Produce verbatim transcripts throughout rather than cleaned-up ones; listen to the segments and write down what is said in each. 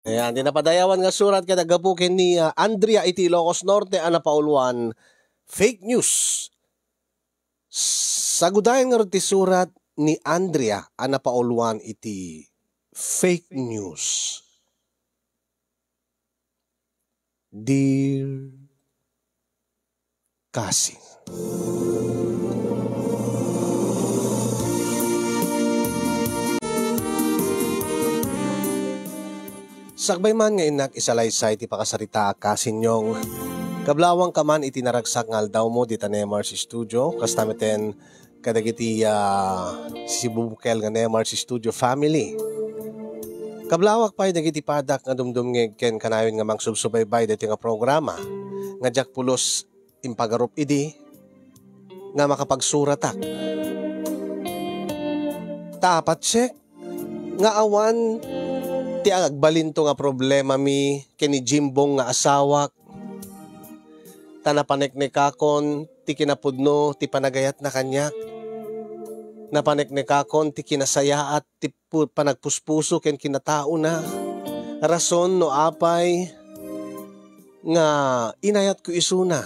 Ayan, ti napadayawan nga surat ket aggapu ken ni, ah, Andrea iti Ilocos Norte a napauluan, fake news. Sagudayen ngarud ti surat ni Andrea a napauluan iti fake news. Dear Cousin. Sakbay man nga innak isalaysay ti pakasaritaak, Cousin Yong. Kablawangka man iti naragsak nga aldawmo dita Nemars Studio, kasta met kadagiti, ah, sibubukel nga Nemars Studio family. Kablawak pay dagiti padak nga dumdumngeg ken kanayon nga mangsubsubaybay daytoy nga programa nga diak pulos impagarup idi nga makapagsuratak. Ta apatsek nga awan ti agbalinto nga problemami ken ni Jimbong nga asawak, ta napaneknekakon ti kinapudno ti panagayatna kaniak. Napaneknekakon ti kinasayaat ti pu-, panagpuspuso ken kinataona. Rason no apay nga inayatko isuna.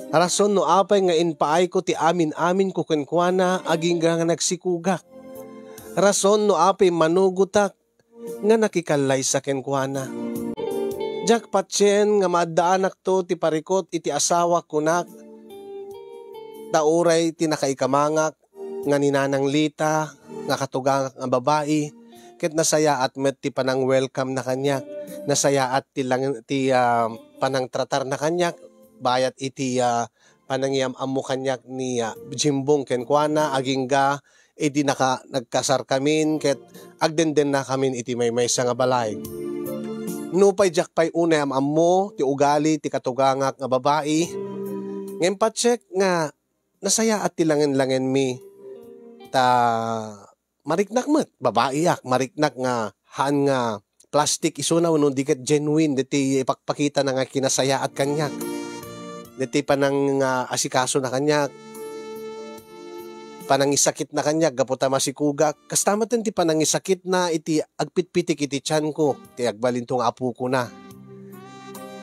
Rason no apay nga impaayko ti amin-aminko kenkuana agingga nga nagsikugak. Rason no apay manugotak nga nakikallaysa kenkuana. Diak patien nga maaddaanakto ti parikut iti asawak, kunak, ta uray ti nakaikamangak nga ni Nanang Lita nga katugangak nga babai, ket nasayaat met ti panang-welcome na kaniak. Nasayaat ti lang-, ti, ah, panangtratar na kaniak, bayat iti, ah, panangiyam-ammo kaniak ni, ah, Jimbong kenkuana, agingga idi naka-, nagkasarkamin ket agdendennakamin iti maymaysa nga balay. Nupay diak pay unay am-ammo ti ugali ti katugangak nga babai, ngem patsek nga nasayaat ti langen-langenmi, ta mariknak met, babaiak, mariknak nga haan nga plastik isuna wenno di ket genuine daytoy ipakpakitana nga kinasayaat kaniak. Daytoy panang, ah, asikasona kaniak, panangisakitna kaniak gapu ta masikugak. Kasta met ti panangisakitna iti agpitpitik iti tianko, ti agbalinto nga apokona.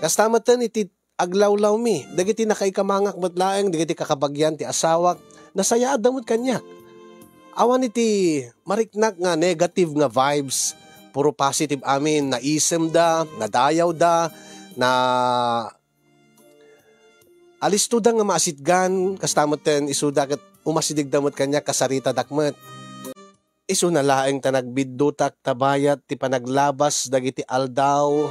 Kasta met iti aglawlawmi, dagiti nakaikamangak met laeng, dagiti kakabagian ti asawak, nasayaatda met kaniak. Awan iti mariknak nga negative nga vibes, puro positive amin, naisemda, nadayawda, na alistoda nga maasitgan, kasta met ten isuda ket umasidegda met kaniak, kasaritadak met. Isuna laeng ta nagbiddutak ta bayat ti panaglabas dagiti aldaw.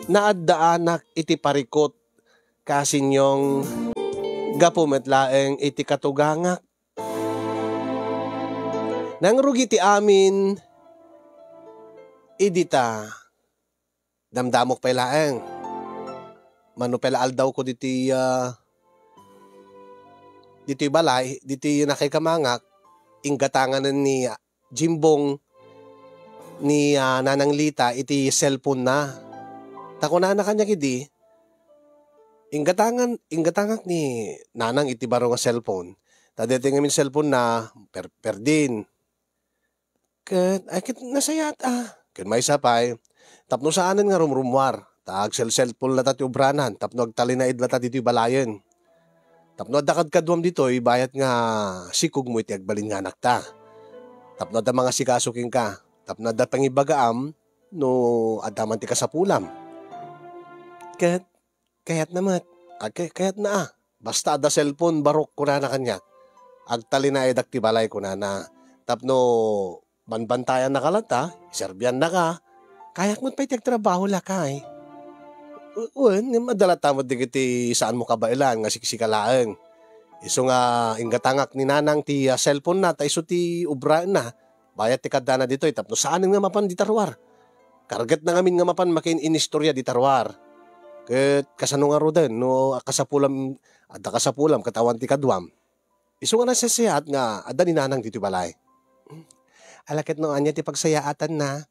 Naaddaanak iti parikut, Cousin Yong, gapu met laeng iti katugangak. Nangrugi ti amin, idi ta damdamok pay laeng. Mano pay la aldawko ditoy, ah, ditoy balay, ditoy nakaikamangak, inggatanganen ni Jimbong ni, ah, Nanang Lita iti cellphone na. Ta kunana kaniak idi, inggatangan, inggatangak ni Nanang iti baro nga cellphone. Ta daytoy ngamin cellphone na, per-, perdin. Ket, ay, ket nasayaat, ah. Ken maysa pay, tapno saanen nga rumrummuar, ta agsel-cellphone lata ti obranan, tapno agtalinaed lata ditoy balayen. Tapno adda kadkaduam ditoy, bayat nga sikogmo iti agbalin nga anakta. Tapno adda mangasikaso kenka, tapno adda pangibagaam no adda man ti kasapulam. Ket, kayatna met. Ag-, kay-, kayatna, ah. Basta adda cellphone, barok, kunana kaniak. Agtalinaedak ti balay, kunana. Tapno banbantayan naka latta, iserbian naka. Kayak met pay ti agtrabaho, lakay. U-, wen, ngem adda latta met dagiti saanmo kabaelan nga siksika laeng. Isu nga inggatangak ni Nanang ti, ah, cellphone na, ta isu ti obraenna. Bayat ti kaddana ditoy tapno saanen nga mapan dita ruar. Kargetna ngamin nga mapan makiin-inistorya dita ruar. Ket kasano ngaruden no kasapulam, adda kasapulam ket awan ti kaduam? Isu nga nasasayaat nga adda ni Nanang ditoy balay. Ala ket no ania ti pagsayaatanna,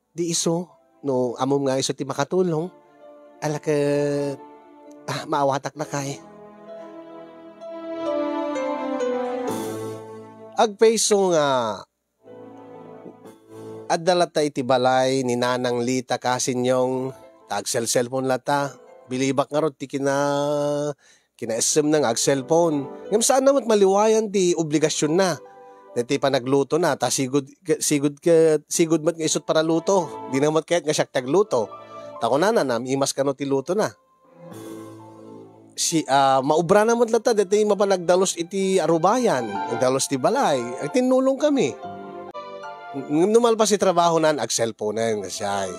di isu, no ammom nga isu ti makatulong, ala ket, ah, maawatak lakay. Agpayso nga Adda latta iti balay ni Nanang Lita Kasinyong, ta agselselpon latta. Bilibak ngarud ti kina-, kinaessemna nga agselpon. Ngem saanna met maliwayan ti obligasionna. Daytoy panaglutona, ta sigud, sigud ket, sigud met nga isut' paraluto. Dina met kayat nga siak ti agluto. Ta kunana, namimas kano ti lutona. Si, ah, maubrana met latta, daytoy mapan agdalus iti arubayan, agdalus ti balay, agtinnulongkami. Ngem no malpas ti trabahona, agselponen, nga siay.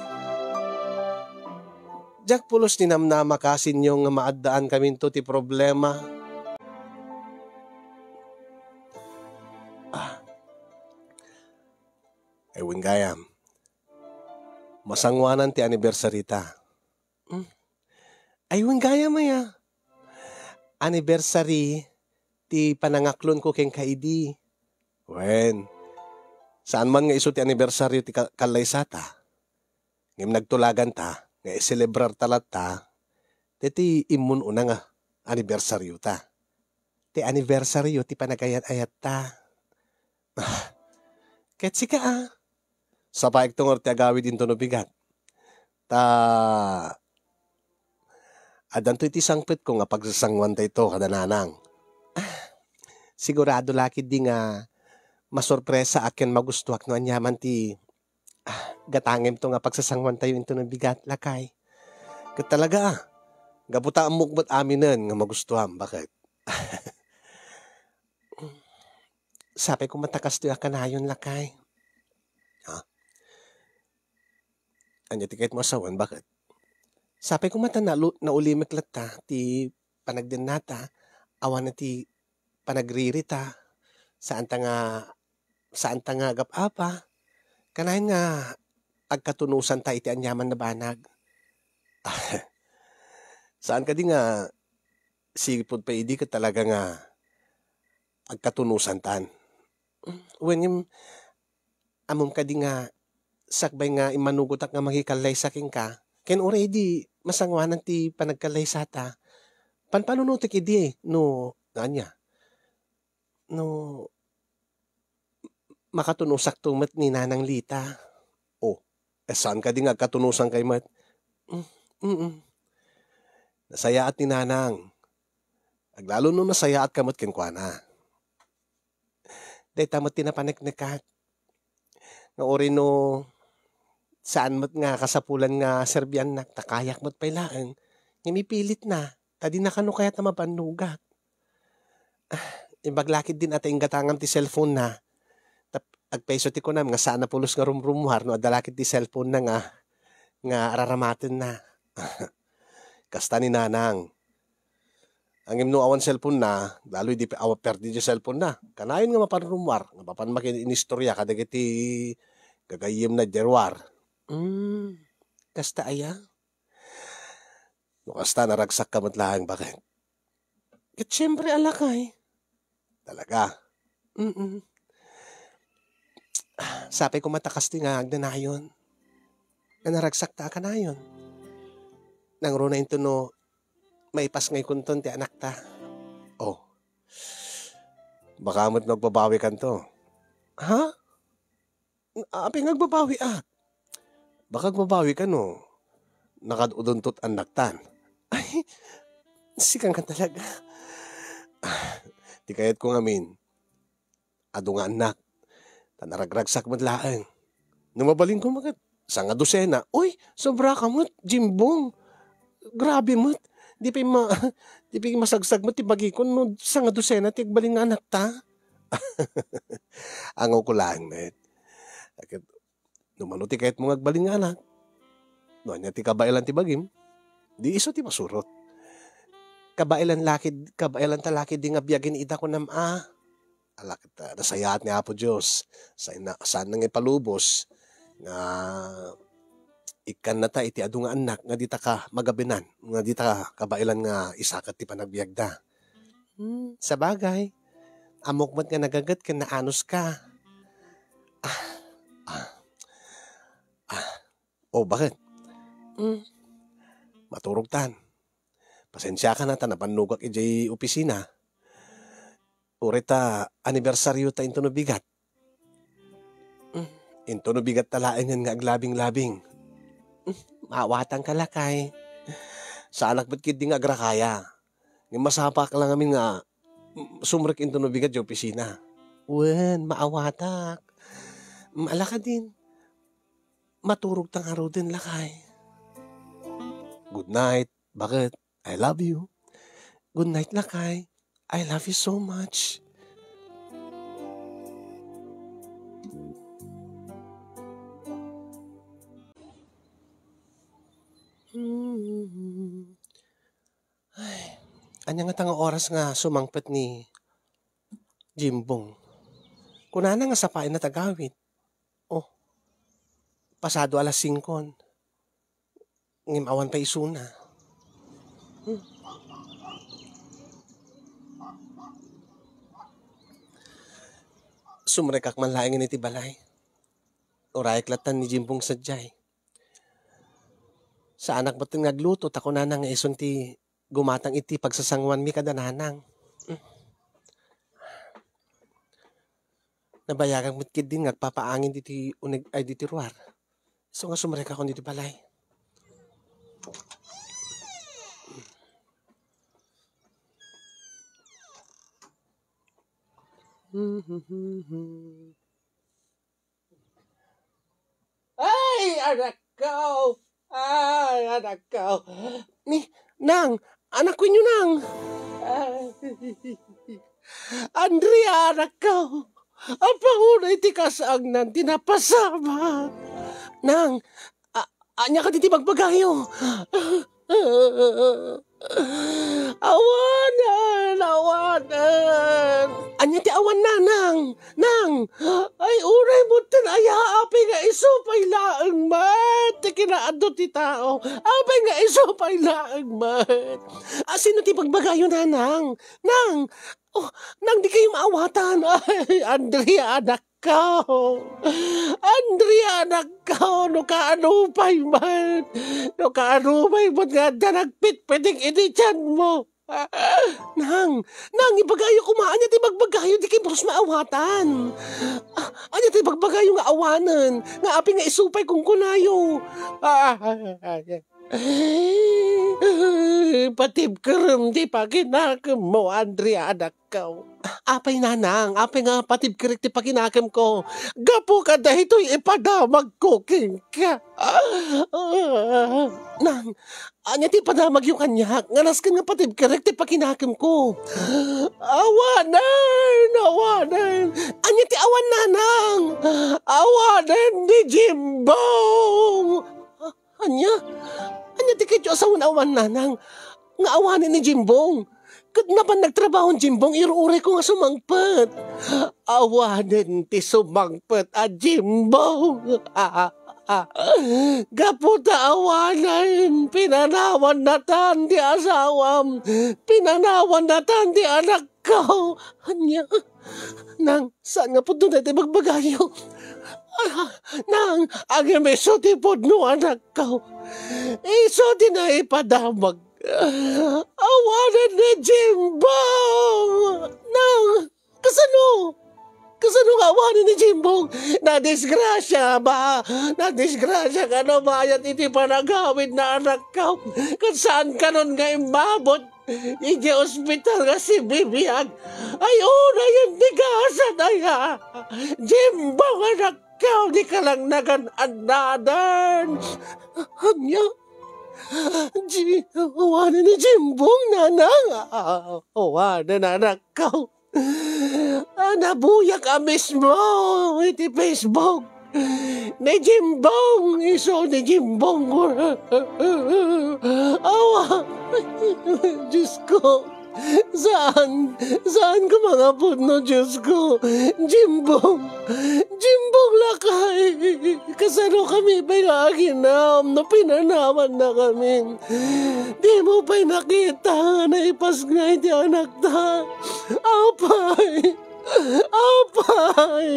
Diak pulos ninamnama, Kasinyong, nga maaddaankaminto ti problema. Ah. Ay, wen gayam. Masangoanan ti anniversary ta. Hmm. Ay, wen gayam aya. Anniversary ti panangaklonko kenka idi. Wen, saan man nga isu ti annibersaryo ti ka-, kallaysata. Ngem nagtulaganta nga iselebrarta latta daytoy immun-una nga annibersaryota. Ti annibersaryo ti panagayat-ayatta. Ah, ket sika, a? Sapaekto ngarud ti agawid intono bigat. Ta addanto iti sangpetko nga pagsasangoan daytoy kada nanang. Ah, sigurado la ketdi nga masorpresaak ken magustoak no aniaman ti, ah, gatangemto nga pagsasangoantayo intono bigat, lakay. Ket talaga, a, gapu ta ammok met aminen nga magustoam, baket. Sapay koma ta kastoy a kanayon, lakay. Ha? Ania ti kayatmo a sawen, baket? Sapay koma ta nalu-, naulimek latta ti panagdennata, awan ti panagririta, saanta nga, saanta nga agap-apa, kanayon nga agkatunusanta iti aniaman a banag. Saan kadi nga sipud pay idi ket talaga nga agkatunosantan. Wen, ngem, ammom kadi nga sakbay nga immanugotak nga mangikallaysa kenka, ken uray idi masangoanan ti panagkallaysata, panpanunotek idi no, no ania? No makatunosakto met ni Nanang Lita. Oh, eh, saan kadi nga agkatunosankay met? Mm, mm. Nasayaat ni Nanang. Aglalo no nasayaatka met kenkuana. Dayta met ti napaneknekat. Nga uray no saan met nga kasapulan nga serbiannak, ta kayak met pay laeng, ngem ipilitna, ta dina kano kayat a mabannogak. Ah, imbag la ketdin a ta inggatangam ti cellphone-na. Tap-, agpayso ti kunam nga saan a pulos nga rumrumuar no adda la ket ti cellphone-na nga, nga araramatenna. Kasta ni Nanang. Ngem no awan cellphone-na, lalo idi pe-, awan perdi ti cellphone-na. Kanayon nga mapan rummuar, nga mapan makin-inistorya kadagiti gagayyemna idiay ruar. Mm, kasta aya? No kasta, naragsakka met laeng, baket? Ket siempre, a lakay. Talaga? Mm. Sapay koma ta kastoy nga agdanayon. Nga naragsakta a kanayon. Nangruna intono maipasngaykonton ti anakta. Oh. Baka met no agbabawikanto. Ha? Apay nga agbabawiak? Baka agbabawi ka no nakad-udonto ti annaktan. Ay, sika nga talaga. Ah, ti kayatko ngamin, adu nga annak. Ta naragragsak met laeng. No mabalinko met, sanga dosena. Uy, sobra ka met, Jimbong. Grabe met. Di pay ma-, di pay masagsag met ti bagikon no sanga dosena ti agbalin nga anakta. Angawko laeng met. Ket no mano ti kayatmo nga agbalin nga anak, no ania ti kabaelan ti bagim, di isu ti masurot. Kabaelan la ket, kabaelan ta la ketdi nga biagen ita, kunam a. Ala ket, ah, nasayaat ni Apo Dios. Saan na, saan na nga ipalubos nga ikkanna ta iti adu nga annak nga dita ka magabenan, nga dita kabaelan nga isakat ti panagbiagda. Hmm, sabagay. Ammok met nga nagaget ken naanos ka. Ah, ah, ah. Oh, baket? Hmm, maturogtan. Pasensiakan a ta nabannogak idiay opisina. Uray ta anibersaryo ta intono bigat. Hmm, Intono bigatta laengen nga aglabing-labing. Maawatanka, lakay. Saanak met ketdi nga agrakaya. Ngem masapaak la ngamin nga sumrek intono bigat idiay opisina. Wen, maawatak. Ala kadin. Maturogta ngaruden, lakay. Good night, baket. I love you. Good night, lakay. I love you so much. Ay, ania ngata nga oras nga sumangpet ni Jimbong? Kunana nga sapaenna ti agawid. Oh, pasado alas singkon. Ngem awan pay isuna. Hmm. Sumrekak man laengen iti balay. Urayek latta ni Jimbong sadiay. Saanak metten nga agluto ta kunana nga isun ti gumatang iti pagsasangoanmi kada nanang. Hmm. Nabayagak met ketdin nga agpapaangin ditoy uneg ay ditoy ruar. Isu nga sumrekakon ditoy balay. Ay, anak ko! Ay, anak ko! Ni, Nang, anak ko inyo, Nang! Ay, Andrea, anak ko! Apay unay ti kasangnan ti napasamak? Nang, a-, ania kadi ti bagbagayo? Awanen, awanen. Ania ti awan, Nang? Nang, ay, unay metten aya, apay nga isu pay laeng met ti kinaadu ti tao. Apay nga isu pay laeng met. A, sino ti bagbagayo, Nanang? Nang, oh, Nang, di kayo maawatan. Ay, Andrea, anak ko. Andrea, anak ko, no kaano pay met, no kaano pay met nga adda nagpitpitik iti tianmo. Nang, Nang, ibagayo koma, ania ti bagbagayo, di kayo puros maawatan. Ah, ania ti bagbagayo nga awanen, nga apay nga isu pay kunkunayo. Ah, patibkerem ti pakinakemmo, Andrea, anak ko. Apay, Nanang, apay nga patibkerek ti pakinakemko? Gapu kadaytoy ipadamagko kenka. Nang, ania ti ipadamagyo kaniak nga nasken nga patibkerek ti pakinakemko? Awanen, awanen. Ania ti awan, Nanang? Awanen ni Jimbong. Ania? Ania ti ketyo a sao nga awan, Nanang? Nga awanen ni Jimbong? Ket napan nagtrabaho ni Jimbong, iruray ko nga sumangpet. Awanen ti sumangpet a Jimbong. Gapu ta awanen, pinanawan natan ti asawam. Pinanawan natan ti anak Kao, ania? Nang, saan nga pudno dayta ibagbagayo? Ah, Nang, ngem isu ti pudno, anak ko. Isu ti naipadamag. Awanen ni Jimbong! Nang, kasano? Kasano nga awanen ni Jimbong? Nadisgrasya ba? Nadisgrasya nga nabayat iti panagawidna, anak ko. Ket saan kanon nga immabot? Idiay ospital nga sibibiag. Ay, unayen ti gasat, aya. Jimbong, anak ko, di ka lang nagan-annadan. Ania? Ji-, awanen ni Jimbong, Nanang. Ah, awanen, anak ko. Ah, nabuyak a mismo iti Facebook. Ni Jimbong, isu ni Jimbong. Awa, Diyos ko. Saan, saan ko mga pudno, Diyos ko. Jimbong, Jimbong, lakay. Kasano kami pay nga aginam no pinanawan na kami? Di mo pa'y nakita nga naipasngay ti anakta? Apay! Apay!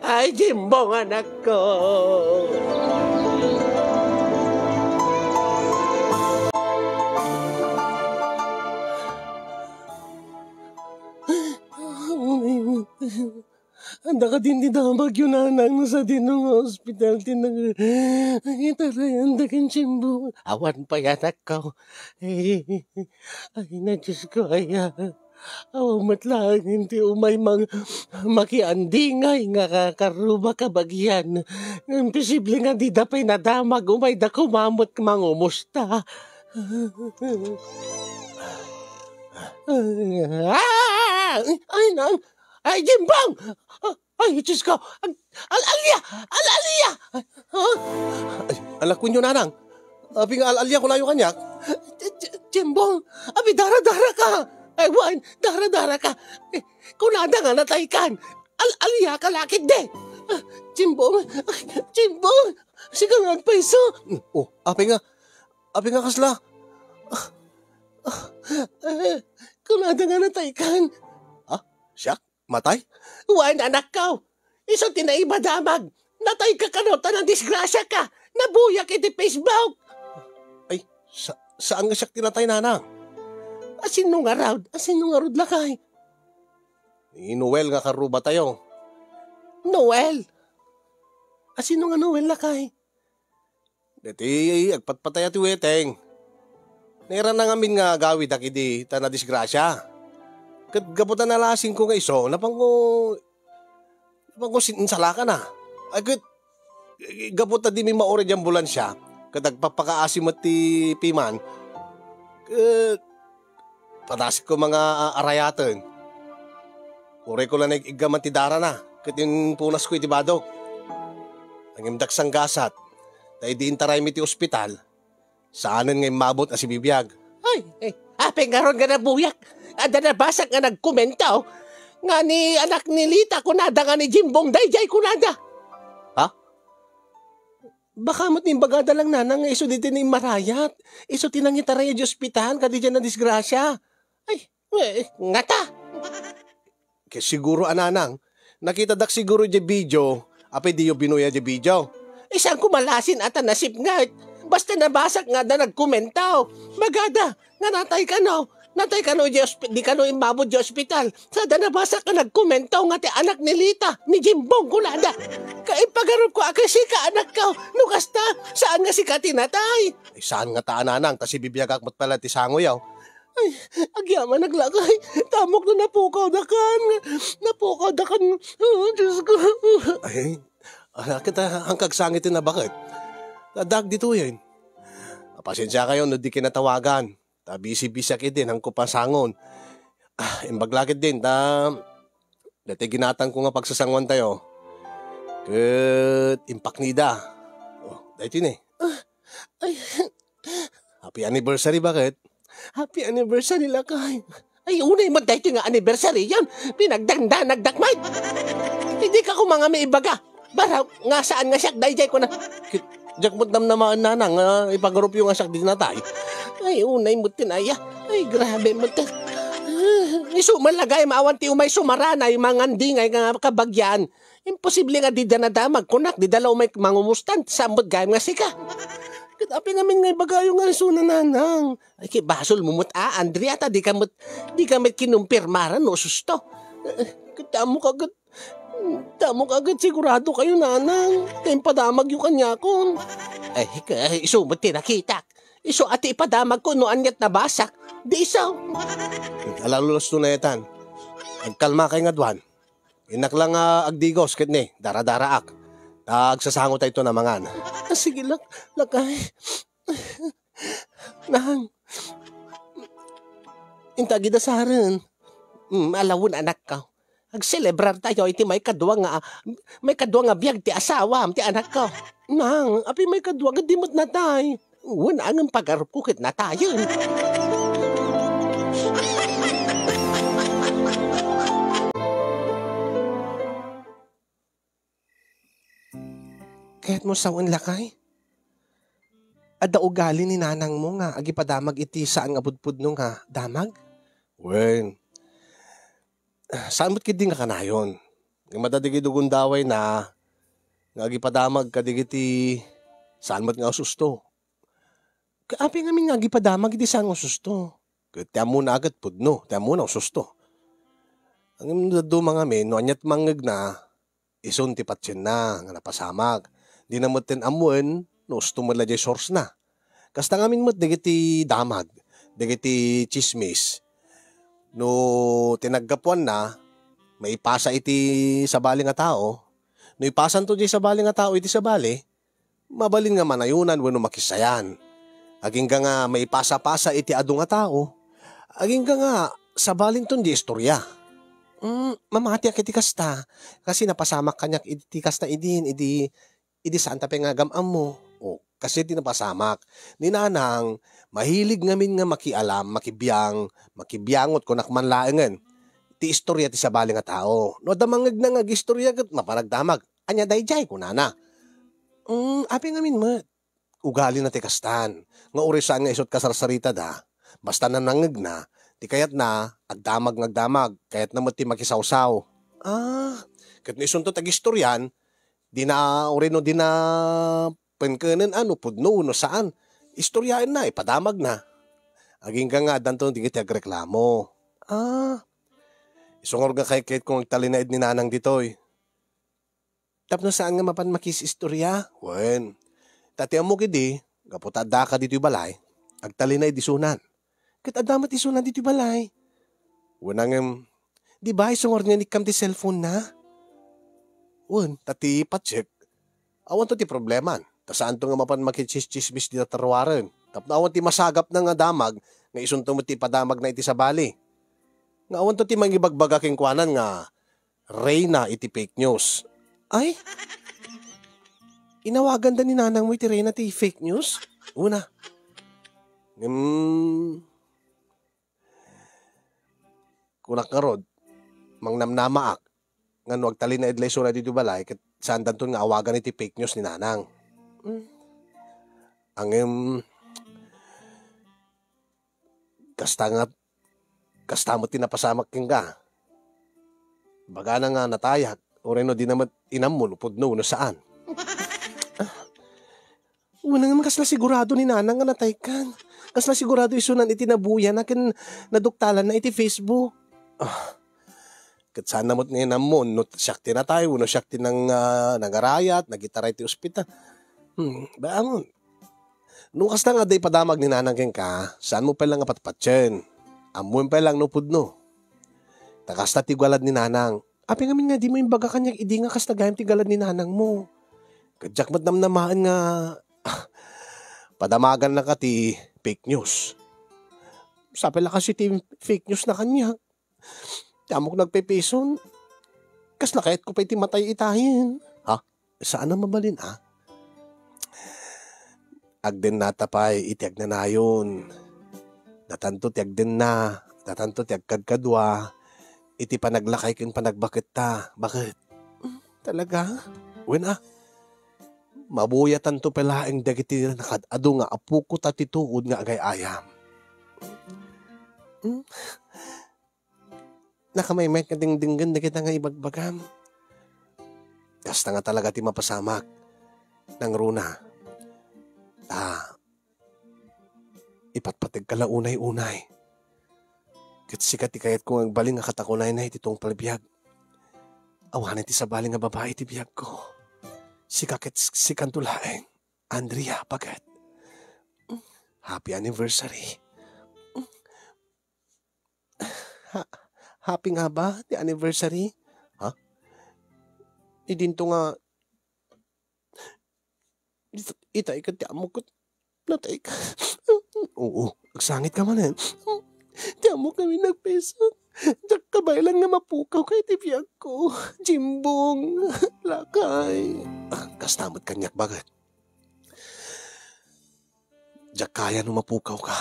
Ay, Jimbong, anak ko! Anda kadin ti damagyo, nanang, no sadino nga ospital ti nang-, nangitarayan da ken Jimbo? Awan pay, anakko. Ay, ay, na, Diyos ko, ay, ah. Awan met laeng ti umay mang-, makiandingay nga ka-, karuba kabagian. Imposible nga dida pay nadamag, umayda koma met mangumusta. Ah! Ay, nang-, ay, Jimbong! Ah, ay, Diyos ko! Ag-, al-alia! Al-alia! Ah! Ay, alak wenyo, nanang. Apay nga al-alia, kunayo kaniak? J-, J-, Jimbong, apay dara-dara ka! Ay, wen, dara-dara ka! Eh, kunada nga nataykan! Al-alia ka la ketdi! Ah, Jimbong! Ay, Jimbong! Sika nga agpayso! Oh, apay nga? Apay nga kasla? Ah, ah, eh, kunada nga nataykan! Ah, siak? Matay? Wen, anakko! Isu ti naipadamag! Natayka kano ta nadisgrasiaka! Nabuyak iti Facebook! Ay, sa-, saan nga siak ti natay, nanang? Asino ngarud? Asino ngarud, lakay? Ni Noel nga karubatayo. Noel? Asino nga Noel, lakay? Daytoy agpatpatay a ti Weteng. Nairana ngamin nga agawidak idi ta nadisgrasia. Ket gapu ta nalasingko nga isu, napanko, napanko sin-, insalakana. Ay, ket gapu ta dimi mauri diay ambulansia, ket agpapakaasi met ti piman, ket padasitko nga arayaten. Urayko la naig-iggaman ti darana, ket impunasko iti badok. Ngem dak sanggasat, ta idi intaraymi ti ospital, saanen nga immabut a sibibiag. Ay, ay, apay ngarud nga nabuyak? Adda nabasak nga nagkomento nga ni anak ni Lita kunada nga ni Jimbong daydiay kunada. Ha? Baka met imbagada lang, nanang, nga isu daytoy nga immarayat. Isu ti nangitaray idiay ospital, kadi diay nadisgrasia. Ay, eh, ngata! Ket siguro, a nanang, nakitadak siguro diay video, apay diyo binuya diay video. Ay, saan ko malasin a ta nasipnget? Basta nabasak nga adda nagkomento. Bagada, nga natay kano. Natay kano diay osp-, di kano immabut diay ospital. Sada nabasak nga nagkomento nga ti anak ni Lita, ni Jimbong kunada. Kaipagarupko a ket sika, anakko. No kasta, saan nga sika ti natay? Ay, saan ngata, a nanang, ta sibibiagak met pay la ti sangoyo. Ay, agyamanak, lakay. Tamok no napukawdakan. Napukawdakan. Oh, Diyos ko. Ay, ala, ket, ah, ang kagsangit ti nabaket. Adda ditoyen. Pasensiakayo no di kinatawagan. Ta bisi-bisiak idin, haanko pasangon. Ah, imbag la ketdin, ta daytoy ginatangko nga pagsasangoantayo. Ket impaknida. Oh, daytoy ni. Ah, ay. Happy anniversary, baket? Happy anniversary, lakay. Ay, unay met daytoy nga anniversary-yon. Pinagdandanagdak met. Dika koma nga maibaga. Baro nga saan nga siak daydiay kuna. Ket diak met namnamaen, nanang, nga ipagarupyo nga siak ti natay. Ay, unay met ti aya. Ay, grabe met. Ah, isu man la gayam awan ti umay sumaranay, mangandingay nga kabagian. Imposible nga dida nadamag kunak, dida la umay mangumustan, saan met gayam nga sika. Ket apay ngamin nga ibagayo nga isuna, nanang? Ay, ket basolmo met, a, Andrea, ta dika met, dika met kinumpirmaran no susto. Eh, ket ammok a ket, ammok a ket sigurado kayo, nanang, ta impadamagyo kaniakon. Ay, ket, ay, isu met ti nakitak. Isu a ti ipadamagko no aniat nabasak. Di isu. Ala, luluston a itan. Agkalmakay nga aduan. Innak la nga agdigos ket ni, daradaraak. Ta agsasangotayton a mangan. Ah, sige, lak-, lakay. Nang, inta gida saren. Mm, ala wen, anakko. Agselebrartayo iti maikadua nga, maikadua nga biag ti asawam, ti anakko. Nang, apay maikadua ket di met natay? Wen, ngem pagarupko ket natayen. Kayatmo sawen, lakay? Adda ugali ni nanangmo nga agipadamag iti saan nga pudpudno nga damag? Wen, saan met ketdi nga kanayon. Ngem adda dagiti gundawayna nga agipadamag kadagiti saan met nga ususto. Apay ngamin nga agipadamag iti saan nga ususto? Ket ti ammona a ket pudno, ti ammona ususto. Ngem no dadduma ngamin, no aniat mangngegna, Isun ti patienna nga napasamak. Dina metten ammoen no usto met la diay source na. Kasta ngamin met dagiti damag, dagiti tsismis. No ti naggapuanna, maipasa iti sabali nga tao. No ipasanto diay sabali nga tao iti sabali, mabalin nga manayonan wenno makisayan. Agingga nga maipasa-pasa iti adu nga tao, agingga nga sabalinton diay istoria. Mm, mamatiak iti kasta, kasi napasamak kaniak iti kasta idin, idi, idi saan ta pay nga agam-ammo. O, kasi ti napasamak. Ni Nanang, mahilig ngamin nga makialam, makibiang, makibiangot, kunak man laengen, ti istoria ti sabali nga tao. No adda mangngegna nga agistorya ket mapan agdamag. Ania daydiay? Kunana. Mm, apay ngamin met. Ugalina ti kastan. Nga uray saan nga isu ti kasarsaritada, basta no nangngegna, ti kayatna, agdamag nga agdamag, kayatna met ti makisawsaw. Ah, ket no isunto ti agistorian, dina, uray no dina penkenen a no pudno wenno saan. Istoriaenna, ipadamagna. Agingga nga addanto dagiti agreklamo. Ah, isu ngarud nga kaykayatko nga agtalinaed ni Nanang ditoy. Tapno saan nga mapan makis-istoria? Wen. Ta ti ammok idi, gapu ta addaka ditoy balay, agtalinaed isunan. Ket adda met isunan ditoy balay. Wen, ngem, di ba isu ngarud nga inikkam ti cellphone-na? Wen, ta ti patsek, awanto ti probleman. Ta saanto nga mapan makitsistsismis dita taruaren. Tapno awan ti masagapna nga damag nga isunto met ti ipadamagna iti sabali. Nga awanto ti mangibagbaga kenkuanan nga reyna iti fake news. Ay? Inawaganda ni nanangmo iti reyna ti fake news? Una. Hmm. Kunak ngarud, mangnamnamaak nga no agtalinaed la isuna ditoy balay, ket saandanton nga awagan iti fake news ni Nanang. Hmm. Ngem, kasta nga, kasta met ti napasamak kenka. Bagana nga natayak, uray no dina met inammo no pudno wenno saan. Wen, ngem kasla sigurado ni Nanang nga nataykan. Kasla sigurado isunan iti nabuyana ken naduktalanna iti Facebook. Ah, ket saanna met nga inammo no siak ti natay wenno siak ti nang-, ah, nangarayat, nagitaray ti ospital. Hmm, baamon. No kasta nga adda ipadamag ni Nanang kenka, saanmo pay lang nga patpatien. Ammoem pay lang no pudno. Ta kasta ti galad ni Nanang. Apay ngamin nga dimo imbaga kaniak idi nga kasta gayam ti galad ni nanangmo? Ket diak met namnamaen nga padamagannaka ti fake news. Sapay la kasi ti fake news na kaniak. Ti ammok nagpipison. Kasla kayatko pay ti matay itayen. Ha? Saan a mabalin, a? Agdennata pay iti agnanayon. Datanto ti agdenna, datanto ti agkadkadua, iti panaglakay ken panagbaketta. Baket? Mm, talaga? Wen a, mabuyatanto pay laeng dagiti nakad-adu nga apoko ta ti tuod nga agay-ayam. Mm. Nakamaymayat nga dengdenggen dagita nga ibagbagam. Kasta nga talaga ti mapasamak, nangruna. Ta, ipatpategka la unay-unay. Ket sika ti kayatko nga agbalin nga katakunayna iti tungpal biag. Awanen ti sabali nga babai iti biagko. Sika ket sikanto laeng, Andrea, baket. Happy anniversary. Ha-, happy nga ba ti anniversary? Ha? Idinto nga, it-, itay ka ti ammok ket natay ka. Oo, agsangit ka manen. Ti ammok kami nagpison. Diak kabaelan nga mapukaw ka iti biagko. Jimbong, lakay. Ah, kasta met kaniak, baket. Diak kaya no mapukaw ka.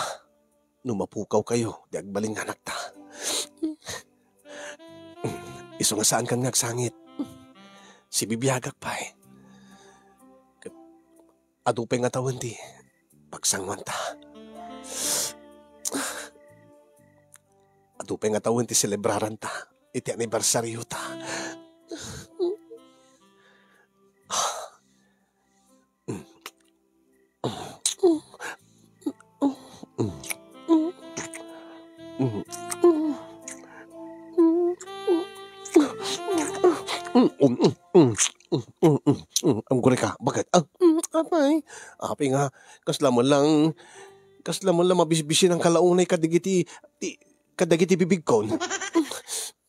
No mapukaw kayo, di agbalin nga anakta. Isu nga saan kan nga agsangit. Sibibiagak pay. Ket adu pay nga tawen ti pagsanguanta. Adu pay nga tawen ti selebraranta iti anibersariota. Hmm, ammok ka, baket. Ah, hmm, apay. Apay nga, kasla man lang, kasla man lang mabisbisin ang kalaunay kadagiti, ti, kadagiti bibigkon.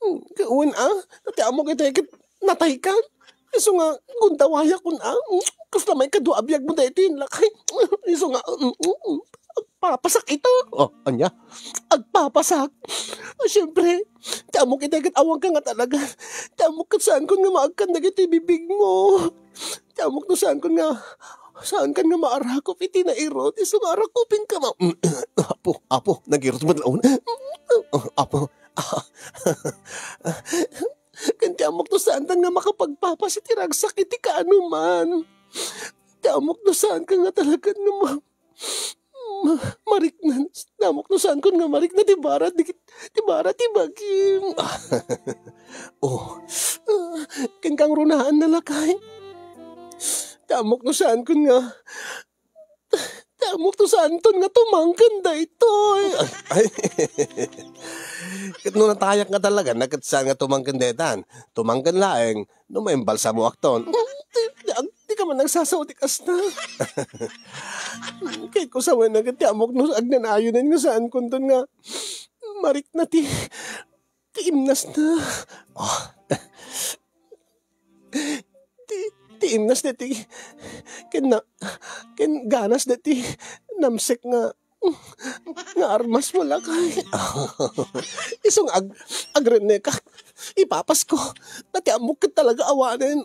Hmm, kawan, ah, ti ammok iti ket nataykan. Isu nga, gundawayakon, ah. Hmm, kasla may kadua a biagmo daytoy, lakay. Isu nga, hmm, hmm, hmm. Agpapasak ita. Oh, ania? Agpapasak. Ah, siyempre, ti ammok iti ket awanka nga talaga. Ti ammok ket saankon nga maagkan dagiti bibigmo. Ti ammok no saankon nga, saankan nga maarakop iti nairut. Isu nga arakupenka ma-, Apo, apo, nagirut met laun. Apo. Ken ti ammok no saantan nga makapagpapas iti ragsak iti kaanoman. Ti ammok no saanka nga talagan nga ma-, ma-, marikna, namok no saankon nga marikna ti bara, di, ti bara ti bagim. Oh. Ah, ken kangrunaan na lakay. Ti ammok no saankon nga, ti ammok no saanton nga tumangken daytoy. Ay. Ket no natayak nga talaga, na ket saan nga tumangken daytan? Tumangken laeng no maimbalsamoakton. Di, di, di ka man nagsasao ti kasta. Ket ko sawen na ket ti ammok no agnanayonen nga saankonton nga marikna ti, ti imnasna. Oh. Ti, ti imnasna ti, ken na, ken ganasna ti namsek nga nga armas mo lakay. Isu nga ag-, agrennekak. Ipapasko. Nga ti ammok ket talaga awanen.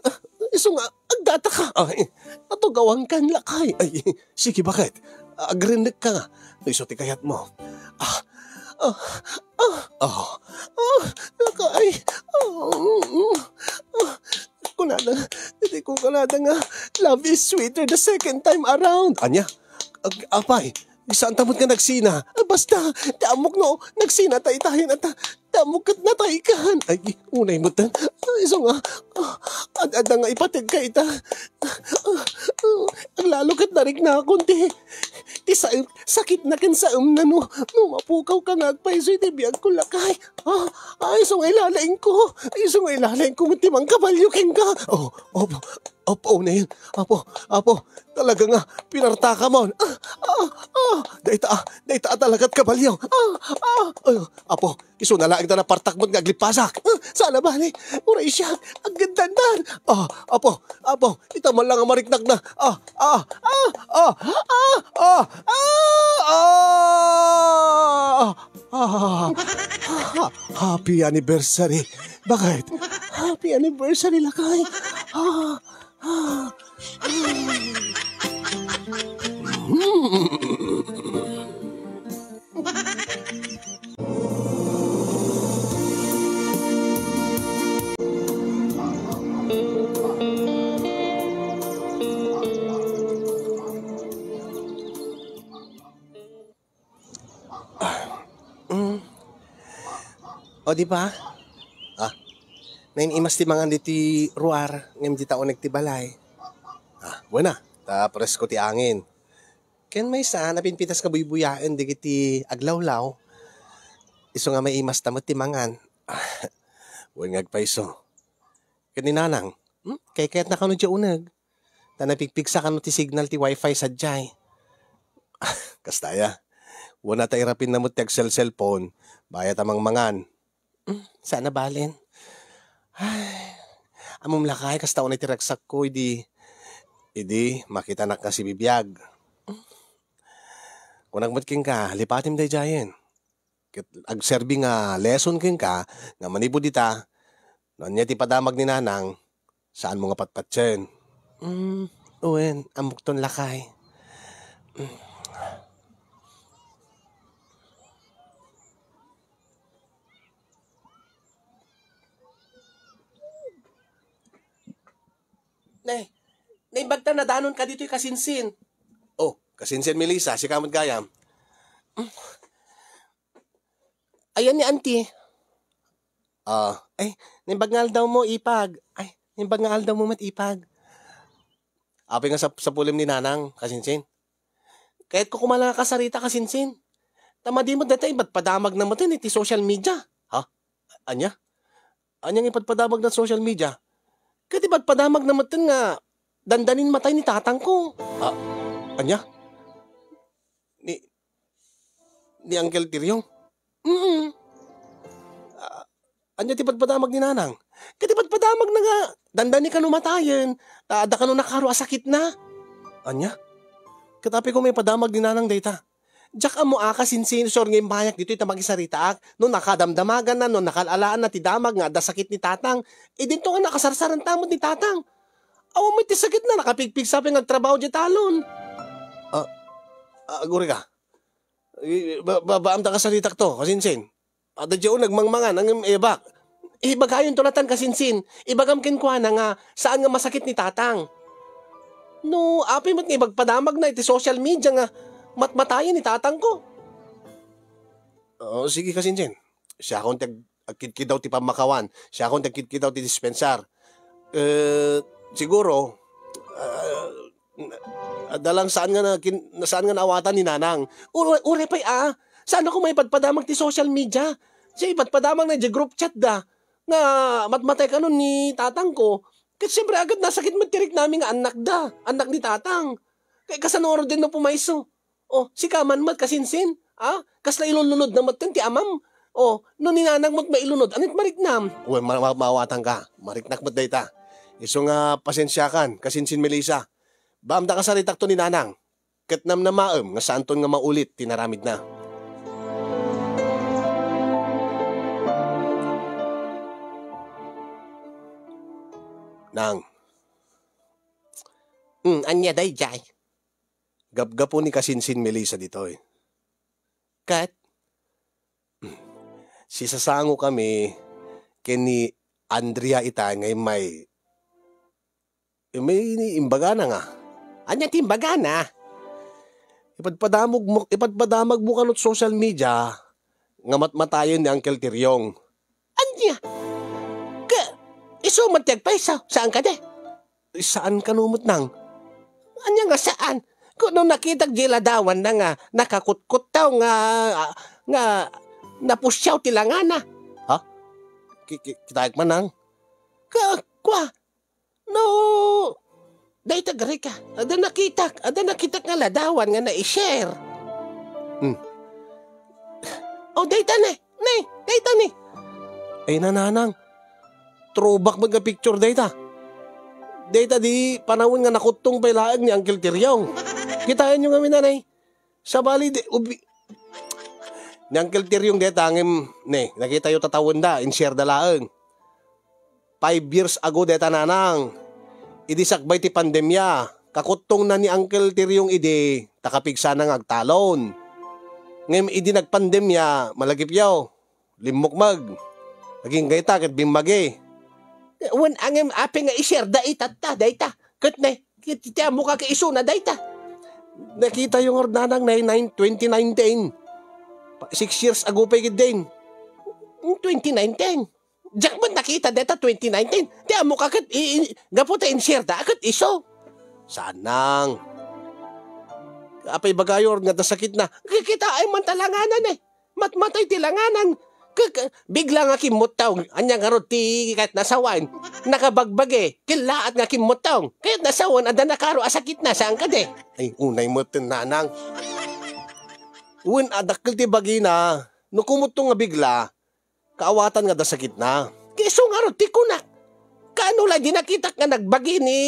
Isu nga agdataka. Ay, natugawankan lakay. Ay, sige, baket? Agrennekka nga. No isu ti kayatmo. Ah, ah, ah, ah, ah, lakay. Ah, mm, mm. Ah, kunada, ditoy ko kunada nga, "Love is sweeter the second time around." Ania? Ag-, apay, saan ta met nga nagsina? Ah, basta, ti ammok no, nagsina ta itayen, ata, ti ammok ket nataykan. Ay, unay met, ah, isu nga, ah, ad-adda nga ipateg ka ita. Ah, ah, aglalo ket nariknakon ti, ti sa-, sakitna ken saemna no, no mapukaw ka nga agpayso iti biag ko, lakay. Ah, ah, isu nga ilalaing ko. Isu nga ilalaing ko, ti mangkabalio kenka. Oh, oh, Apo, unayen. Apo, apo, talaga nga, pinartakam. Ah, ah, ah, dayta, ah, dayta, ah, talaga ti kabalio. Ah, ah, ah, apo, isu na laeng ta napartak met nga aglippasak. Ah, sana bale, uray siak, agdandan. Ah, apo, apo, ita man lang nga mariknakna. Ah, ah, ah, ah, ah, ah, ah, ah, ah, ah, ah, happy anniversary. Bakit? Happy anniversary, lakay. Ah, ah, ah. Ah, mm. O, di ba? Ah, naim-imas ti mangan ditoy ruar, ngem dita uneg ti balay. Ah, buena, ta presko ti angin. Ken maysa, napinpitas nga buybuyaen dagiti aglawlaw. Isu nga maimasta met ti mangan. Ah, wen nga agpayso. Ken ni Nanang, hmm? Kaykayatna kano diay uneg? Ta napigpigsa kano ti signal ti wifi sadiay? Kasta aya. Wen a ta irapinna met ti agselselpon, bayat a mangmangan. Hmm, sana balen. Ay, ammom lakay, kasta unay ti ragsakko idi, idi makitanak nga sibibiag. Kunak met kenka, lipatem daydiayen. Ket agserbi nga lesson kenka nga manipud ita, no ania ti padamag ni Nanang, saanmo nga patpatien. Mm, wen, ammokton lakay. Mm. Ne, naimbag ta nadanonka ditoy, kasinsin. Oh, kasinsin, Melissa, sika met gayam. Ayan ni Auntie. Ah, ay, naimbag nga aldawmo, Ipag. Ay, naimbag nga aldawmo met, Ipag. Apay nga sap-, sapulem ni Nanang, kasinsin? Kayatko koma nga kasarita, kasinsin. Ta madi met dayta ipadpadamagna met iti social media. Ha? Ania? Ania nga ipadpadamagna iti social media? Ket ipadpadamagna met nga dandanin matay ni tatangko. Ah, ania? Ni, ni Uncle Tiryong? Mm. Ah, ania ti padpadamag ni Nanang? Ket ti padpadamagna nga dandani kano matayen, ta adda kano nakaro a sakitna. Ania? Ket apay ko maipadamag ni Nanang dayta? Diak ammo a, kasinsin, sir, nga immayak ditoy ta makisaritaak no nakadamdamaganna, no nakal-alaanna ti damag nga adda sakit ni Tatang. Idinto nga nakasarsaranta met ni Tatang. Awan met ti sakitna, nakapigpigsa pay nga agtrabaho diay talon. Ah, ah, agurayka. Eh, ba-, ba-, baam ta kasaritak to, kasinsin. Adda diay nagmangmangan, ngem ebak. Ibagayonto latan, kasinsin. Ibagam kenkuana nga saan nga masakit ni Tatang. No, apay met nga ibagpadamagna iti social media nga matmatayen ni tatangko. Oo, sige, kasinsin. Siakon ti ag-, agkidkidaw ti pammakawan. Siakon ti agkidkidaw ti dispensar. Eh, siguro, ah, na-, adda lang saan nga na-, kin-, saan nga naawatan ni Nanang. Ur-, uray pay, ah, saan ako maipadpadamag ti social media? Siya ipadpadamag na di group chat da nga matmatay kano ni tatangko. Ket siyempre, agad nasakit met ti riknami nga annakda, annak ni tatang. Kay kasano ngarud no pumayso? Oh, sika man met, kasinsin? Ah, kasla ilunlunod na met ti amam? Oh, no ni Nanang met mailunod, anit mariknam? Wen, ma-, ma-, maawatanka. Mariknak met dayta. Isu nga pasensiakan, kasinsin Melissa. Baam ta kasaritak to ni Nanang. Ket namnamaem nga saanton nga maulit ti naramidna. Nang. Hmm, ania daydiay? Gapgapu ni kasinsin Melissa ditoy. Ket, sisasango kami ken ni Andrea ita nga immay, immay ni imbagana nga. Ania ti imbagana? Ipadpadamag mo, ipadpadamag mo kanot social media nga matmatayen ni Uncle Tiryong. Ania? Ka, isu man ti agpayso, saan kadi? Saan kano met, Nang? Ania nga saan? Kuno nakitak di ladawanna nga nakakutkuttaw nga, nga napusiaw ti langana. Ha? Ki-, ki-, kitaek man, Nang. Ka-, kwa? No, dayta garika. Adda nakitak, adda nakitak nga ladawan nga na-share. Hmm. Oh, dayta ne. Ne, dayta ne. Ay, nananang. Throwback met nga picture dayta. Dayta di panawen nga nakuttong pay laeng ni Uncle Tiryong. Kitaenyo ngamin, anay. Sabali di, ubi-, ni Uncle Tiryong dayta ngem, ne, nakitayo tatawenda, in-share da laeng. Five years ago dayta, nanang. Idi sakbay ti pandemya, kakuttongna ni Uncle Tiryong idi, ta kapigsana nga agtalon. Ngem idi nagpandemya, malagipyo. Limmukmeg. Agingga ita ket bimmagi. Wen, ngem apay nga i-share da itatta, dayta. Ket ne, ket ti ammoka ket isuna dayta. Nakitayo ngarud, nanang, na nine, twenty nineteen. Pa-, six years ago pay ketdin. Twenty nineteen. Diak met nakita dayta twenty nineteen. Ti ammoka ket i-, i-, gapu ta in-share da ket isu. Saan, nang. Apay ibagayo nga adda sakitna? Kikitaem man ta langanan, eh. Matmatay ti langanan. Ke-, ke-, bigla nga kimmuttong. Ania ngarud ti ket nasawen? Nakabagbagi. Kellaat nga kimmuttong. Ket nasawen, adda nakaro a sakitna, saan kadi? Ay, unay met, nanang. Wen, a dakkel ti bagina. No kumuttong nga bigla, kaawatan nga adda sakitna. Isu ngarud ti kunak. Kaano la di nakitak nga nagbagi ni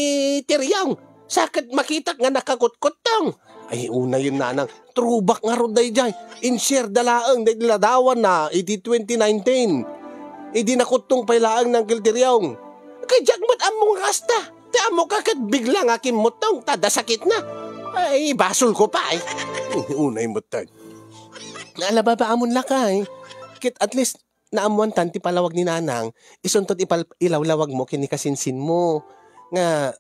Tiryong? Sa ket makitak nga nakakutkuttong. Ay, unayen, nanang. Throwback ngarud daydiay. In-share da laeng daydi ladawanna iti twenty nineteen. Idi nakuttong pay laeng ni Uncle Tiryong. Kay diak met ammo nga kasta. Ti ammoka ket bigla nga kimmuttong ta adda sakitna. Ay, basolko pay. Unay met, tay. Naalababa amon lakay. Ket at least, naammoantan ti palawag ni nanang, isunto ti ipal-, ilawlawagmo ken ni kasinsinmo. Nga,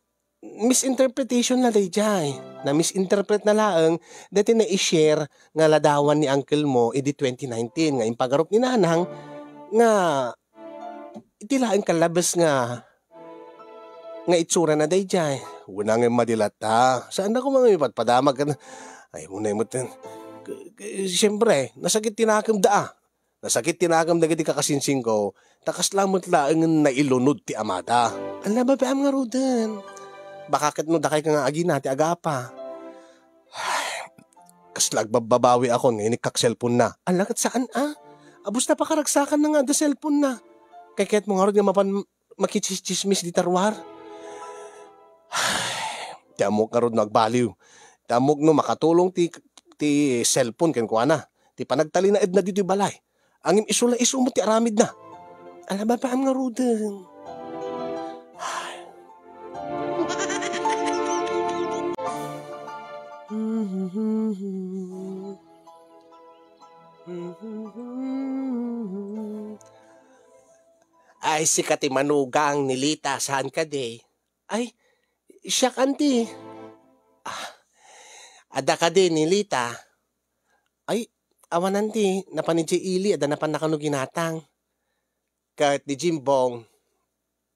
misinterpretation na daydiay. Na-misinterpret na laeng, daytoy na-share nga ladawan ni uncle mo idi twenty nineteen nga impagarup ni nanang, nga iti laeng kallabes nga, nga itsurana daydiay. Wen, ngem madi latta. Saan a koma nga ipadpadamag ken, ay, unay met, k-, k-, siyempre, nasakit ti nakemda, a. Nasakit ti nakem dagiti kakasinsinko, ta kasla met laengen nailunod ti amada. Ania, babaem ngaruden. Baka ket no dakay ka nga agina ti agapa. Kasla agbabbabawi akon nga inikkak cellphone na. Ala, ket saan a? Abus ta pakaragsakan na nga da cellphone na. Kay ket mo ngarud nga mapan makitsismis di taruar. Ti ammok ngarud no agbaliw. Ti ammok no makatulong ti, ti cellphone kenkuana. Ti panagtalinaedna ditoy balay. Ngem isu la isu met ti aramidna. Ala, babaam ngaruden. Ay, sika ti manugang ni Lita, saan kadi? Ay, siak, anti. Ah, adda kadi ni Lita? Ay, awan, anti. Napan idiay ili, adda napanna kano ginatang. Ket ni Jimbong,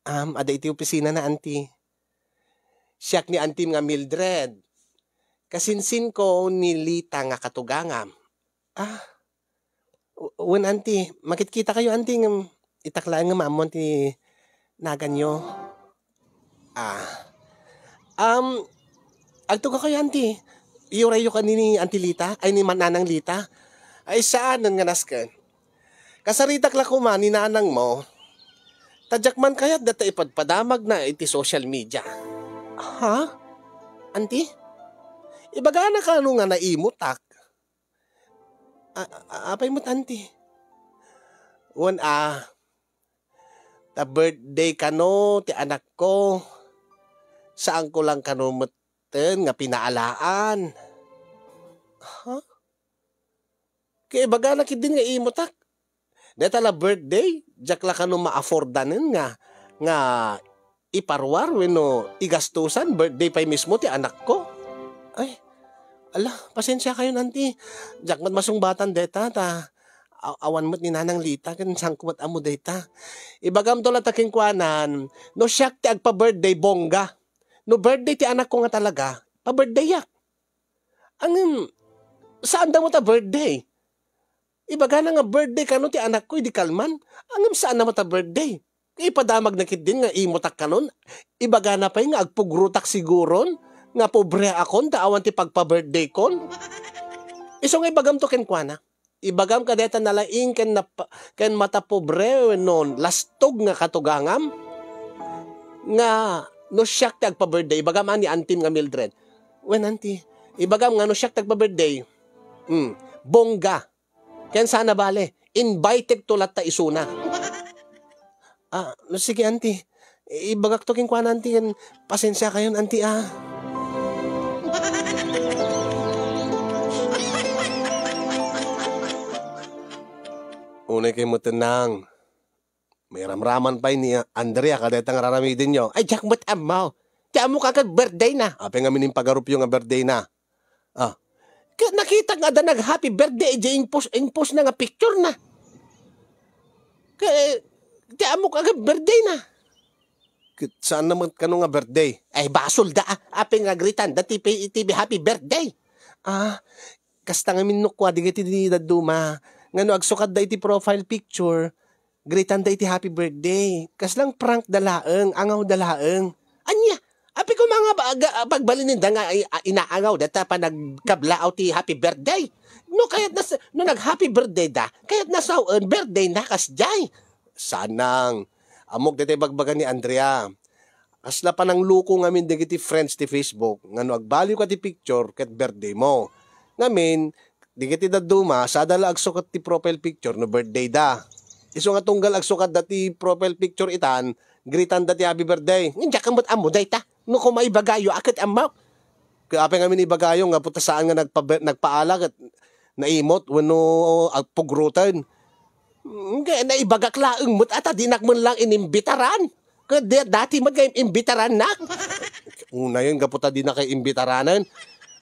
am, adda iti opisinana, anti. Siak ni antim nga Mildred. Kasinsinko ni Lita nga katugangam. Ah, w-, wen, anti, makitkitakayo, anti, ngem itak laeng nga maammon ti naganyo. Ah. Um, agtugakayo, anti. Iurayyo kadi ni Anti Lita, ay, ni Nanang Lita. Ay, saanen nga nasken. Kasaritak la koma ni nanangmo, ta diak man kayat dayta ipadpadamagna iti social media. Ha? Anti? Ibagana kano nga naimutak? A-, a-, apay met, anti? Wen a, ta birthday kano ti anakko. Saanko lang kano metten nga pinaalaan. Ha? Kay ibagana ketdin nga imutak. Dayta la birthday, diak la kano ma-affordanen nga, nga iparuar wenno igastusan, birthday pay mismo ti anakko. Ay, ala, pasensiakayon, anti. Diak met masungbatan dayta, ta a-, awan met ni Nanang Lita, ken saanko met ammo dayta. Ibagamto latta kenkuanan, no siak ti agpa-birthday, bongga. No birthday ti anakko nga talaga, pa-birthdayak. Ngem, saanda met a birthday. Ibagana nga birthday kano ti anakko idi kalman. Ngem, saanna met a birthday. Ipadamagna ketdin nga imutak kanon. Ibagana pay nga agpugrotak siguron, nga pobreakon ta awan ti pagpa-birthdayko. Isu nga ibagamto kenkuana. Ibagam kadayta nalaing ken nap-, ken matapobre wenno lastog nga katugangam, nga no siak ti agpa-birthday, ibagam a ni antim nga Mildred. Wen, anti, ibagam nga no siak ti agpa-birthday, mm, bongga. Ken saan a bale, invitekto latta isuna. Ah, no, sige, anti. Ibagakto kenkuana, anti, ken pasensiakayon, anti, ah. Unay kay met, Nang. Mairamraman pay ni Andrea kadayta nga raramidenyo. Ay, diak met ammo. Ti ammok a ket birthday na. Apay ngamin impagarupyo nga birthday na? Ah. Ket nakitak nga adda nag-happy birthday idiay impost, impost na nga picture na. Ket, ti ammok a ket birthday na. Ket saanna met kano nga birthday? Ay, basolda, ah. Apay nga greetanda ti pi-, ti happy birthday? Ah, kasta ngamin no kua dagiti dadduma nga no agsukatda iti profile picture, greetanda iti happy birthday. Kasla prank da laeng, angaw da laeng. Ania? Apay koma nga ba-, aga-, pagbalinenda nga i-, a-, inaangaw dayta panagkablaaw ti happy birthday? No kayatna s-, no nag-happy birthday da, kayatna sawen, birthday na kasdiay. Saan, Nang. Ammok dayta ibagbaga ni Andrea. Kasla panangluko ngamin dagiti friends ti Facebook nga no agbaliwka ti picture ket birthday mo. Ngamin, dagiti dadduma, sada la agsukat ti profile picture no birthday da. Isu nga tunggal agsukatda ti profile picture itan, greetanda ti happy birthday. Ngem diak met ammo dayta. No koma ibagayo a ket ammok. Ket apay ngamin ibagayo nga gapu ta saan nga nagpa-, nagpaala ket naimot wenno agpugroten. Nga naibagak laeng met a ta dinak man lang inimbitaran. Ket da-, dati met nga im-, imbitarannak. Unayen gapu ta dinakay imbitaranen.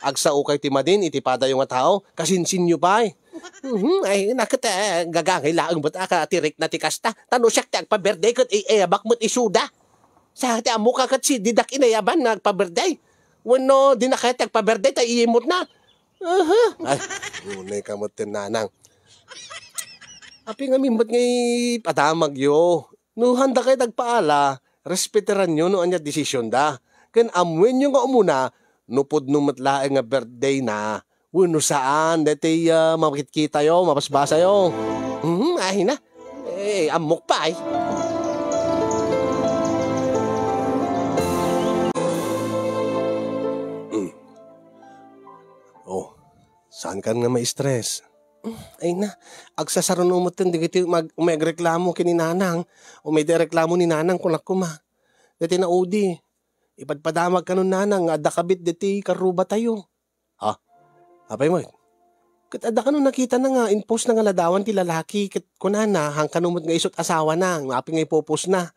Agsaokay ti madin iti padayo nga tao. Kasinsinyo pay. Mhm, ay, naket, eh, gagangay laeng met a katirikna ti kasta. Ta no siak ti agpa-birthday ket i-, iyabak met isuda. Sa ti ammok a ket si didak inayaban nga agpa-birthday. Wenno dinakay ti agpa-birthday ta iyimotna. Aha. Ay, unay ka met, Nanang. Apay ngamin met nga ipadamagyo. No handakayo ti agpaala, respetaranyo no ania desisionda. Ken ammoenyo nga umuna no pudno met laeng nga birthday na wenno saan, daytoy, ah, makitkitayo, mabasbasayo. Mhm, ay na. Eh, ammok pay. Mm. Oh, saankan nga ma-stress? Mm, ay na, agsasaruno metten dagiti mag-, umay agreklamo ken ni Nanang, umay reklamo ni Nanang, kunak koma. Daytoy na udi, ipadpadamag kano Nanang nga adda kabit daytoy karrubatayo. Ha? Apay met? Ket adda kano nakitana nga in-post na nga ladawan ti lalaki, ket kunana, han kano met nga isut' asawana, nga apay nga ipo-post na.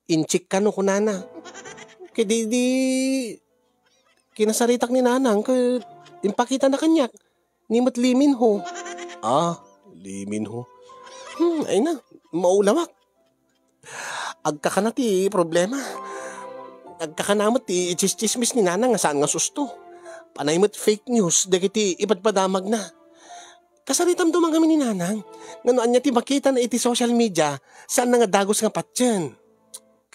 In-check kano kunana. Ket di, di, kinasaritak ni Nanang, ket impakitana kaniak. Ni met Lee Min Ho. Ah, Lee Min Ho. Hmm, ay na, maulawak. Agkakana ti problema. Agkakana met ti itsistsismis ni Nanang nga saan nga susto. Panay met fake news dagiti ipadpadamagna. Kasaritamto man kami ni Nanang nga no ania ti makitana iti social media, saanna nga dagus nga patien.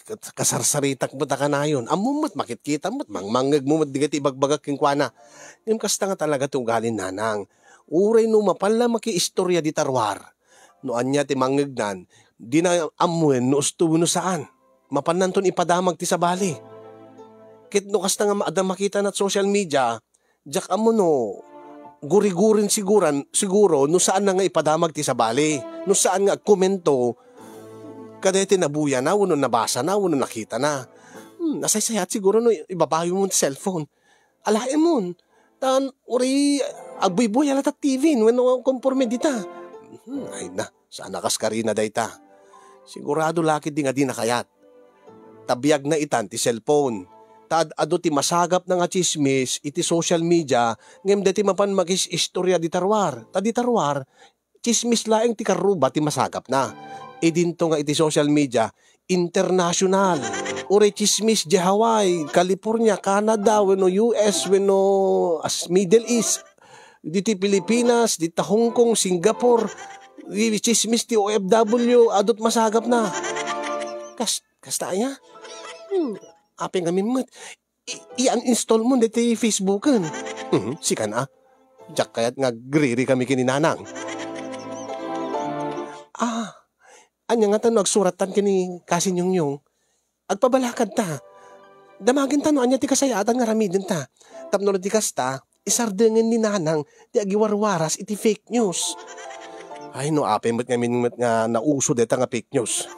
Kat-, kasarsaritak met a kanayon. Ammom met, makitkita met, mangmangngegmo met dagiti ibagbagak kenkuana. Ngem kasta nga talaga ti ugalin Nanang. Uray no mapan la makiistorya dita ruar, no ania ti mangngegnan, dina ammoen no usto wenno saan. Mapannanton ipadamag ti sabali. Ket no kasta nga ma-, adda makitana iti social media, diak ammo no gurigurin siguran, siguro no saanna nga ipadamag ti sabali. No saan nga agkomento kadaytoy nabuyana wenno nabasana wenno nakitana. Hmm, nasaysayaat siguro no ibabayo mo ti cellphone. Alaemon. Ta uray agbuybuya latta ti T V wenno konporme dita. Hmm, ay na, saan a kaskarina dayta. Sigurado la ketdi nga dina kayat. Ta biagna itan ti cellphone. Ta ad-adu ti masagapna nga tsismis iti social media, ngem daytoy mapan makis-istorya dita ruar. Ta dita ruar, tsismis laeng ti karruba ti masagapna. Idinto nga iti social media, international. Uray tsismis di Hawaii, California, Canada, wenno U S, wenno as Middle East. Diti Pilipinas, dita Hong Kong, Singapore, di tsismis ti O F W, adut masagapna. Kas-, kasta aya? Hmm, apay ngamin met. I-, i-uninstall mo daytoy Facebooken. Mhm, sikan a. Diak kayat nga agriri kami ken ni Nanang. Ah, ania ngata no agsurattan ken ni Kasin Yongyong? Agpabalakadta. Damagenta no ania ti kasayaatan nga aramidenta. Tapno no di kasta, isardengen ni Nanang ti agiwarwaras iti fake news. Ay, no apay met ngamin met nga nauso dayta nga fake news.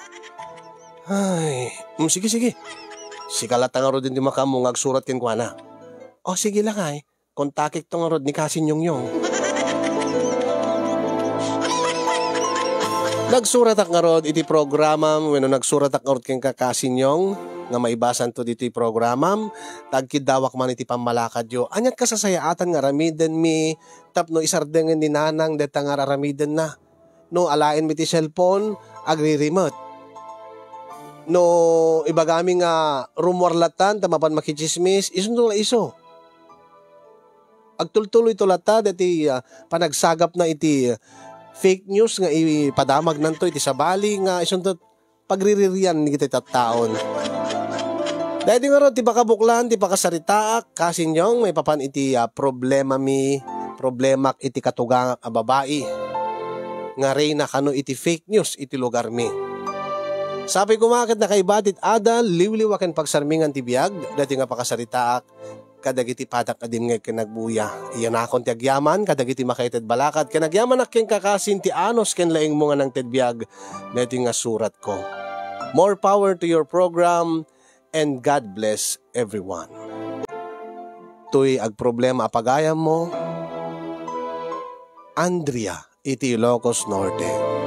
Ay, mm, sige, sige. Sika latta ngarud ti makaammo nga agsurat kenkuana. O, sige lakay. Kontakekto ngarud ni Kasin Yongyong. Nagsuratak ngarud iti programam, wenno nagsuratak ngarud ken ka Kasin Yong, nga maibasanto ditoy programam, ta agkiddawak man iti pammalakadyo. Aniat kasasayaatan nga aramidenmi tapno isardengen ni Nanang deta nga ar-aramidenna? No alaenmi ti cellphone, agririmet. No ibagami nga rummuar lattan ta mapan makitsismis, isunto nga isu. Agtultuloyto latta daytoy, ah, panagsagapna iti fake news nga ipadamagnanto iti sabali nga isunto pagriririan dagiti tattaon. Daytoy ngarud ti pakabuklan ti pakasaritaak, Kasin Yong, maipapan iti, ah, problemami, problemak iti katugangak a babai nga reyna kano iti fake news iti lugarmi. Sapay koma ket nakaiba ti adal, liwliwa ken pagsarmingan ti biag, daytoy nga pakasaritaak kadagiti padak a dimngeg ken nagbuya. Iyanakon ti agyaman kadagiti makaited balakad ken agyamanak ken kakasin ti anus ken laingmo nga nangted biag daytoy nga suratko. More power to your program and God bless everyone. Toy agproblema a pagayammo, Andrea iti Ilocos Norte.